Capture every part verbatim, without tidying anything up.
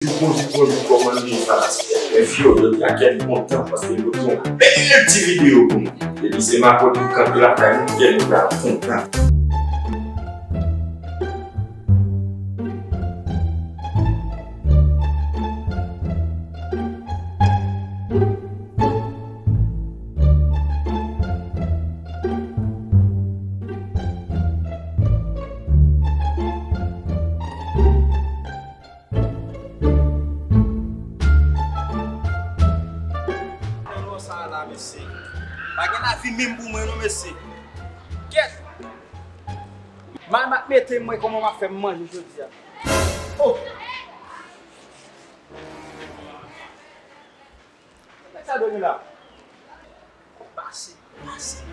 Bonjou, bonjou, bonjou, kòman nou ye fanatik F F yo? Jodi a kè m kontan paske nou pote yon bèl ti videyo pou nou. Epi se makòt nou kanpe lakay nou, kè nou ta kontan. Nan lò sa a la, mesye. Pa gen lavi menm pou mwen non, mesye. Kèt! Mal m ap mete mwen, kòman m ap fè m manje jodi a? Oh! Nèg sa dòmi la. Pase, pase.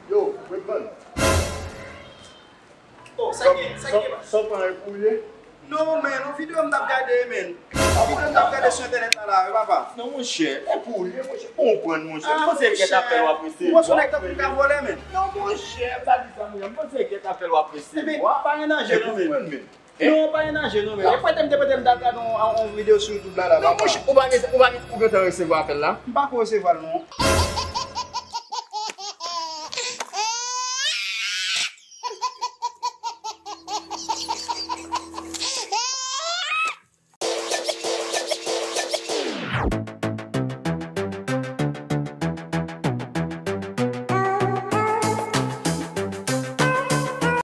Yo, Redman. Oh, sa gen, sa gen. Sa w pran pou ye? Non, men, yon videyo m t ap gade, men. Yon videyo m t ap gade sou entènèt la, la, wi, papa. Non, monchè, e pou ye, monchè, konprann, monchè. Ah, monchè, m panse e gèt apèl w ap resevwa. Ou panse nèg tankou m ka vòlè, men? Non, monchè, m pa di sa, monchè, m panse e gèt apèl w ap resevwa. Ebyen, pa gen danje, non, men. Non, pa gen danje, non, men. E pote m te pote m t al gade yon, yon videyo sou YouTube la, la, papa. Non, monchè, ou pa gen, ou pa gen, ou gentan resevwa apèl la? M pa ko resevwa l, non.